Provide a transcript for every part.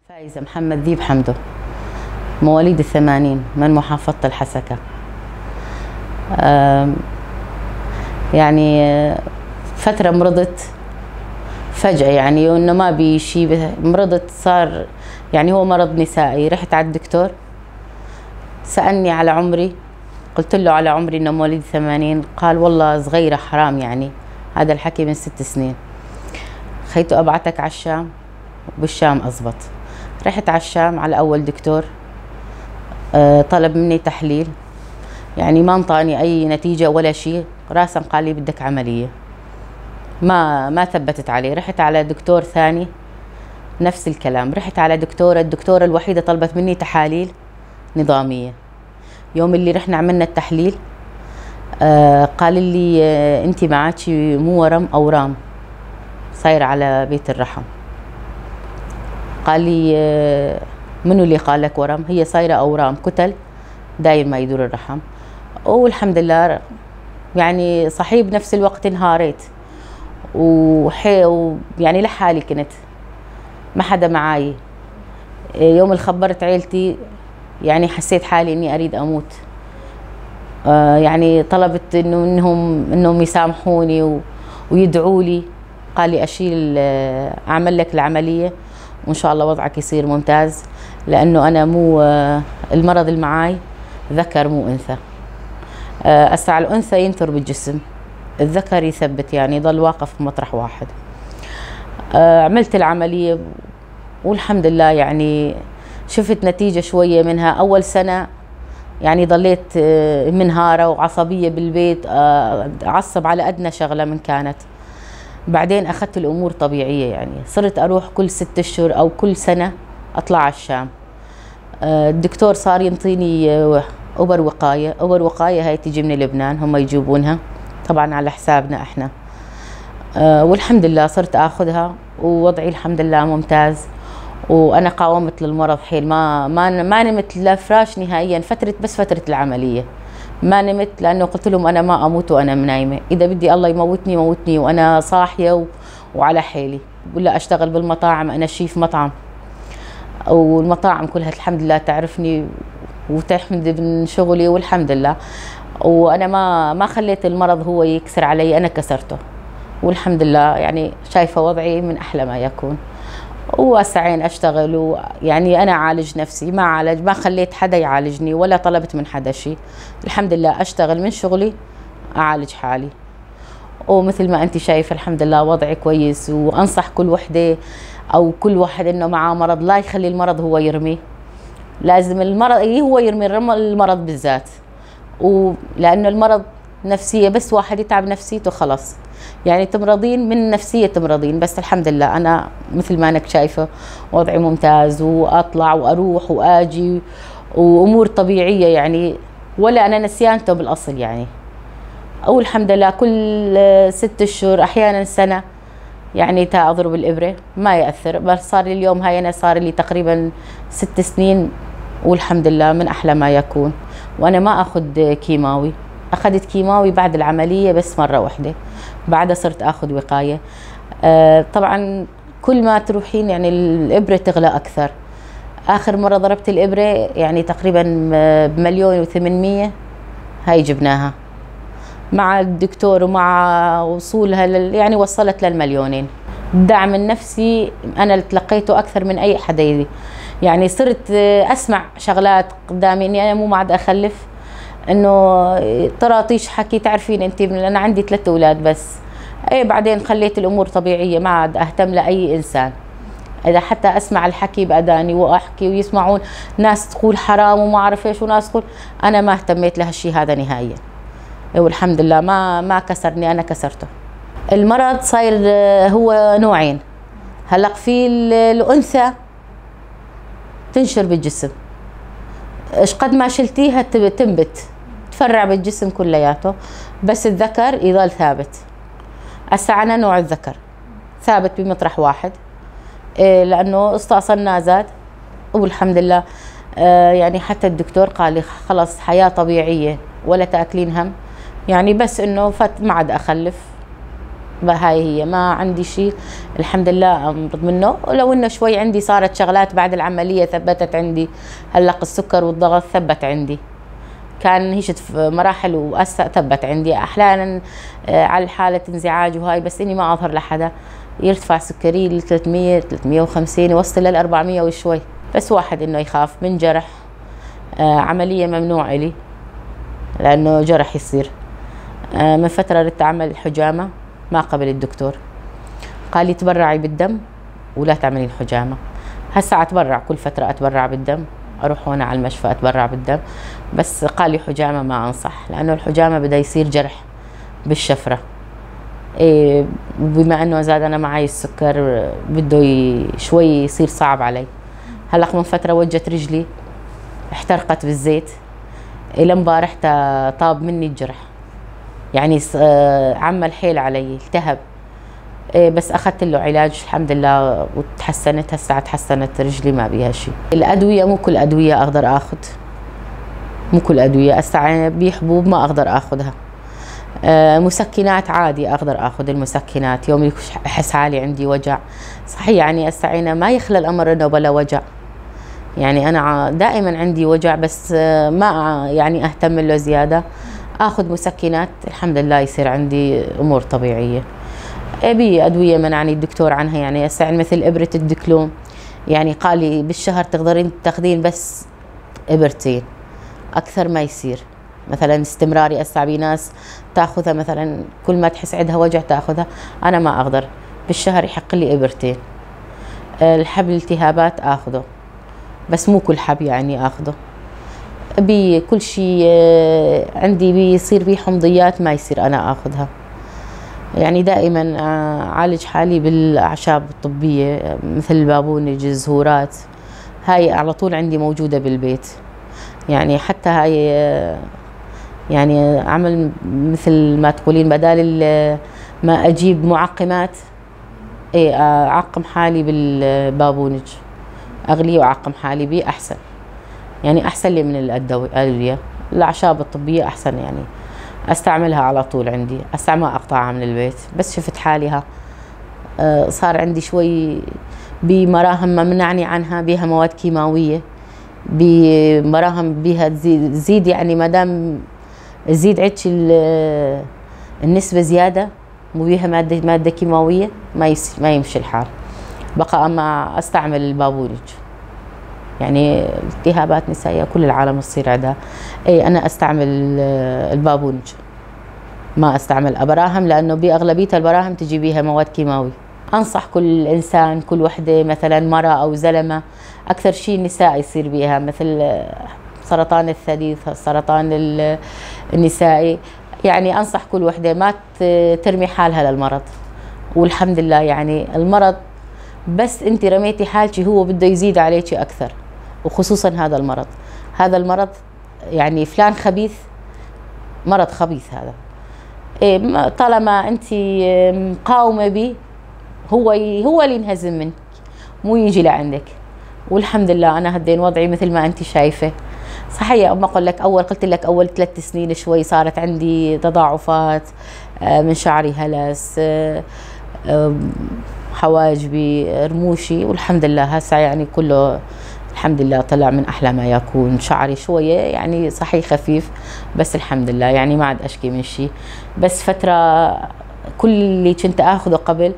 فايزة محمد ذيب حمدو، مواليد ال80 من محافظة الحسكة. يعني فترة مرضت فجأة، يعني وإنه ما بي شيء، مرضت صار يعني هو مرض نسائي. رحت على الدكتور سألني على عمري، قلت له على عمري إنه مواليد 80. قال والله صغيرة حرام، يعني هذا الحكي من 6 سنين. خيته أبعتك على الشام، وبالشام أزبط. رحت على الشام على أول دكتور، طلب مني تحليل، يعني ما انطاني أي نتيجة ولا شيء. راسا قال لي بدك عملية، ما ثبتت عليه. رحت على دكتور ثاني نفس الكلام. رحت على الدكتورة الوحيدة طلبت مني تحاليل نظامية. يوم اللي رحنا عملنا التحليل قال لي انت معك مو ورم، أورام صاير على بيت الرحم. قال لي منو اللي قال لك ورم؟ هي صايرة أورام، كتل داير ما يدور الرحم. والحمد لله يعني صحيح بنفس الوقت انهاريت يعني لحالي كنت، ما حدا معاي. يوم اللي خبرت عيلتي يعني حسيت حالي اني اريد اموت. يعني طلبت انهم يسامحوني ويدعوا لي. قال لي اعمل لك العملية وان شاء الله وضعك يصير ممتاز، لانه انا مو المرض اللي معاي ذكر مو انثى. أسرع الأنثى ينثر بالجسم، الذكر يثبت، يعني يضل واقف في مطرح واحد. عملت العملية والحمد لله يعني شفت نتيجة شوية منها. أول سنة يعني ضليت منهارة وعصبية بالبيت، أعصب على أدنى شغلة من كانت. بعدين أخذت الأمور طبيعية، يعني صرت أروح كل 6 أشهر أو كل سنة أطلع على الشام. الدكتور صار ينطيني أوبر وقاية. أوبر وقاية هاي تيجي من لبنان، هم يجيبونها طبعا على حسابنا احنا. والحمد لله صرت اخذها ووضعي الحمد لله ممتاز. وانا قاومت للمرض حيل، ما نمت لفراش نهائيا. فترة العملية ما نمت، لانه قلت لهم انا ما اموت وانا نايمة، اذا بدي الله يموتني يموتني وانا صاحية وعلى حيلي. ولا اشتغل بالمطاعم، انا شيف مطعم، والمطاعم كلها الحمد لله تعرفني وتحمد من شغلي والحمد لله. وانا ما خليت المرض هو يكسر علي، انا كسرته والحمد لله. يعني شايفه وضعي من احلى ما يكون، واسعين اشتغل، ويعني انا اعالج نفسي، ما خليت حدا يعالجني ولا طلبت من حدا شيء. الحمد لله اشتغل من شغلي اعالج حالي. ومثل ما انت شايفه الحمد لله وضعي كويس. وانصح كل وحده او كل واحد انه معاه مرض لا يخلي المرض هو يرميه، لازم المرض هو يرمي المرض بالذات. ولأنه المرض نفسية، بس واحد يتعب نفسيته خلاص، يعني تمرضين من نفسية تمرضين. بس الحمد لله أنا مثل ما أنك شايفة وضعي ممتاز، وأطلع وأروح وآجي وأمور طبيعية، يعني ولا أنا نسيانته بالأصل يعني. أو الحمد لله كل 6 أشهر أحيانا سنة يعني تا أضرب الإبرة ما يأثر. بس صار لي اليوم هاي أنا صار لي تقريبا 6 سنين والحمد لله من أحلى ما يكون. وأنا ما أخذ كيماوي، أخذت كيماوي بعد العملية بس مرة واحدة، بعدها صرت أخذ وقاية. طبعا كل ما تروحين يعني الإبرة تغلى أكثر. آخر مرة ضربت الإبرة يعني تقريبا ب1,800,000 هاي جبناها مع الدكتور، ومع وصولها يعني وصلت لل2,000,000. الدعم النفسي أنا اللي تلقيته أكثر من أي حدا. يعني صرت أسمع شغلات قدامي إني أنا مو معد أخلف، إنه طراطيش حكي، تعرفين أنت أنا عندي 3 أولاد بس. بعدين خليت الأمور طبيعية، ما عاد أهتم لأي إنسان. إذا حتى أسمع الحكي بأذاني وأحكي ويسمعون ناس تقول حرام وما أعرف إيش، وناس تقول، أنا ما اهتميت لهالشيء هذا نهائيا. والحمد لله ما كسرني، أنا كسرته. المرض صاير هو نوعين. هلق في الأنثى تنشر بالجسم، ايش قد ما شلتيها تنبت تفرع بالجسم كلياته، بس الذكر يظل ثابت. هسه أنا نوع الذكر ثابت بمطرح واحد، لأنه استأصلنا زاد والحمد لله. يعني حتى الدكتور قال لي خلص حياة طبيعية ولا تأكلين هم، يعني بس إنه ما عاد أخلف هاي هي، ما عندي شيء الحمد لله امرض منه. ولو انه شوي عندي صارت شغلات بعد العمليه ثبتت عندي، هلق السكر والضغط ثبت عندي، كان هيشت في مراحل وأسا ثبت عندي احيانا على حاله انزعاج وهاي، بس اني ما اظهر لحدا. يرتفع سكري ل 300 350 يوصل لل 400 وشوي. بس واحد انه يخاف من جرح، عمليه ممنوع الي لانه جرح يصير. من فتره ردت اعمل حجامه، ما قبل الدكتور، قال لي تبرعي بالدم ولا تعملين حجامه. هسه اتبرع كل فتره، اتبرع بالدم، اروح هنا على المشفى اتبرع بالدم، بس قال لي حجامه ما انصح، لانه الحجامه بدا يصير جرح بالشفره. إيه، بما انه زاد انا معي السكر بده شوي يصير صعب علي. هلق من فتره وجت رجلي احترقت بالزيت، الى امبارح طاب مني الجرح، يعني عمل حيل علي، التهب. بس اخذت له علاج الحمد لله وتحسنت. هسه تحسنت رجلي ما بيها شيء. الادويه مو كل ادويه اقدر اخذ، مو كل ادويه، استعين بحبوب ما اقدر اخذها. مسكنات عادي اقدر اخذ المسكنات يوم احس حالي عندي وجع صحيح، يعني استعين ما يخلى الامر انه بلا وجع، يعني انا دائما عندي وجع بس ما يعني اهتم له زياده، اخذ مسكنات الحمد لله يصير عندي امور طبيعيه. ابي ادويه منعني الدكتور عنها، يعني استعين مثل ابره الدكلوم، يعني قال لي بالشهر تقدرين تاخذين بس ابرتين، اكثر ما يصير. مثلا استمراري اسعى ناس تاخذها مثلا كل ما تحس عندها وجع تاخذها، انا ما اقدر، بالشهر يحق لي ابرتين. الحب الالتهابات اخذه بس مو كل حب يعني اخذه. كل شيء عندي بيصير بيه حمضيات ما يصير انا اخذها، يعني دائما اعالج حالي بالاعشاب الطبيه مثل البابونج، الزهورات، هاي على طول عندي موجوده بالبيت. يعني حتى هاي يعني عمل مثل ما تقولين بدال ما اجيب معقمات، ايه اعقم حالي بالبابونج، اغليه واعقم حالي بيه احسن، يعني احسن لي من الادويه. الاعشاب الطبيه احسن، يعني استعملها على طول عندي، ما اقطعها من البيت. بس شفت حالها صار عندي شوي بمراهم ممنعني عنها، بها مواد كيماويه، بمراهم بها تزيد يعني ما دام تزيد عندك النسبه زياده وبيها ماده كيماويه ما يمشي الحال. بقى اما استعمل البابونج، يعني التهابات نسائيه كل العالم تصير عندها، اي انا استعمل البابونج، ما استعمل ابراهم لانه باغلبيه البراهم تجي بيها مواد كيماوي. انصح كل انسان، كل وحده مثلا مراه او زلمه، اكثر شيء النساء يصير بيها مثل سرطان الثدي، سرطان النسائي، يعني انصح كل وحده ما ترمي حالها للمرض. والحمد لله يعني المرض بس انت رميتي حالك هو بده يزيد عليك اكثر، وخصوصا هذا المرض يعني فلان خبيث، مرض خبيث هذا. إيه طالما انت مقاومه به هو اللي ينهزم منك، مو يجي لعندك. والحمد لله انا هدين وضعي مثل ما انت شايفه. صحيح ما اقول لك اول، قلت لك اول 3 سنين شوي صارت عندي تضاعفات، من شعري هلس، حواجبي، رموشي، والحمد لله هسه يعني كله الحمد لله طلع من احلى ما يكون. شعري شويه يعني صحيح خفيف بس الحمد لله يعني ما عاد اشكي من شيء. بس فتره كل اللي كنت اخذه قبل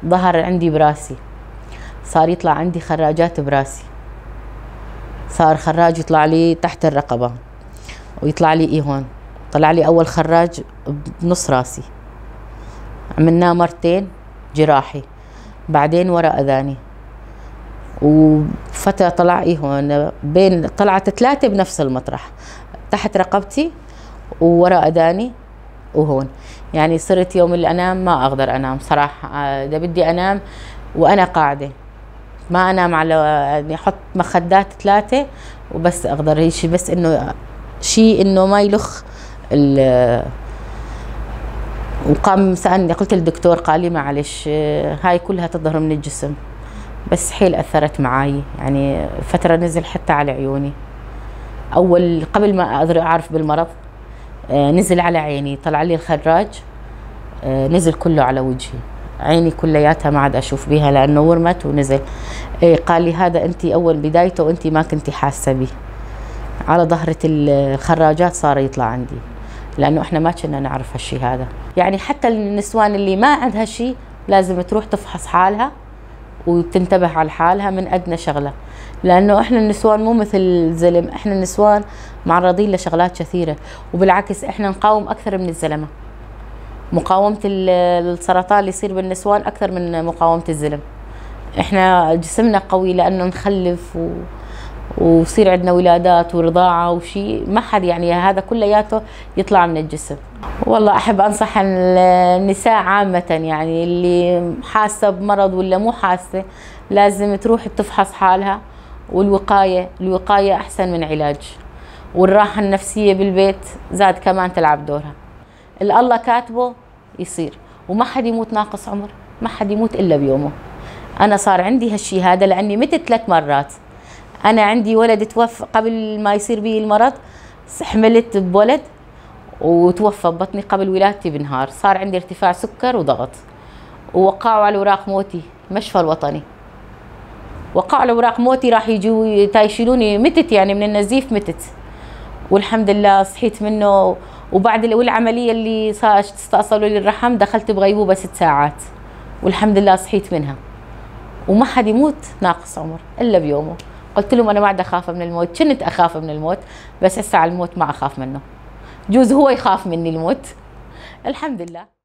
ظهر عندي براسي، صار يطلع عندي خراجات براسي، صار خراج يطلع لي تحت الرقبه ويطلع لي هون، طلع لي اول خراج بنص راسي، عملناه مرتين جراحي، بعدين ورا اذاني، وفتره طلع هون بين طلعت 3 بنفس المطرح، تحت رقبتي وورا اذاني وهون. يعني صرت يوم اللي انام ما اقدر انام صراحه، اذا بدي انام وانا قاعده ما انام، على يعني احط مخدات 3 وبس اقدر هيك، بس انه شيء انه ما يلخ وقام سألني، قلت للدكتور قال لي معلش هاي كلها تظهر من الجسم، بس حيل اثرت معي، يعني فتره نزل حتى على عيوني. اول قبل ما اعرف بالمرض نزل على عيني، طلع لي الخراج نزل كله على وجهي، عيني كلياتها ما عاد اشوف بيها لانه ورمت ونزل. قال لي هذا انت اول بدايته وانت ما كنتي حاسه به. على ظهرة الخراجات صار يطلع عندي، لانه احنا ما كنا نعرف هالشيء هذا. يعني حتى النسوان اللي ما عندها شيء لازم تروح تفحص حالها وتنتبه على حالها من ادنى شغله، لانه احنا النسوان مو مثل الزلم، احنا النسوان معرضين لشغلات كثيره، وبالعكس احنا نقاوم اكثر من الزلمه. مقاومه السرطان اللي يصير بالنسوان اكثر من مقاومه الزلم. احنا جسمنا قوي لانه نخلف ويصير عندنا ولادات ورضاعه وشيء، ما حد يعني هذا كلياته يطلع من الجسم. والله احب انصح النساء عامه، يعني اللي حاسه بمرض ولا مو حاسه لازم تروح تفحص حالها، الوقايه احسن من علاج، والراحه النفسيه بالبيت زاد كمان تلعب دورها. اللي الله كاتبه يصير، وما حد يموت ناقص عمر، ما حد يموت الا بيومه. انا صار عندي هالشيء هذا لاني متت 3 مرات. انا عندي ولد توفى قبل ما يصير بي المرض، حملت بولد وتوفى ببطني قبل ولادتي بنهار، صار عندي ارتفاع سكر وضغط، ووقعوا على اوراق موتي مشفى الوطني. وقعوا على اوراق موتي، راح يجوا يشيلوني، متت يعني من النزيف متت، والحمد لله صحيت منه. وبعد والعمليه اللي استأصلوا لي الرحم دخلت بغيبوبه 6 ساعات، والحمد لله صحيت منها. وما حد يموت ناقص عمر الا بيومه. قلت لهم انا ما عاد اخاف من الموت، كنت اخاف من الموت بس هسه على الموت ما اخاف منه، جوز هو يخاف مني الموت. الحمد لله.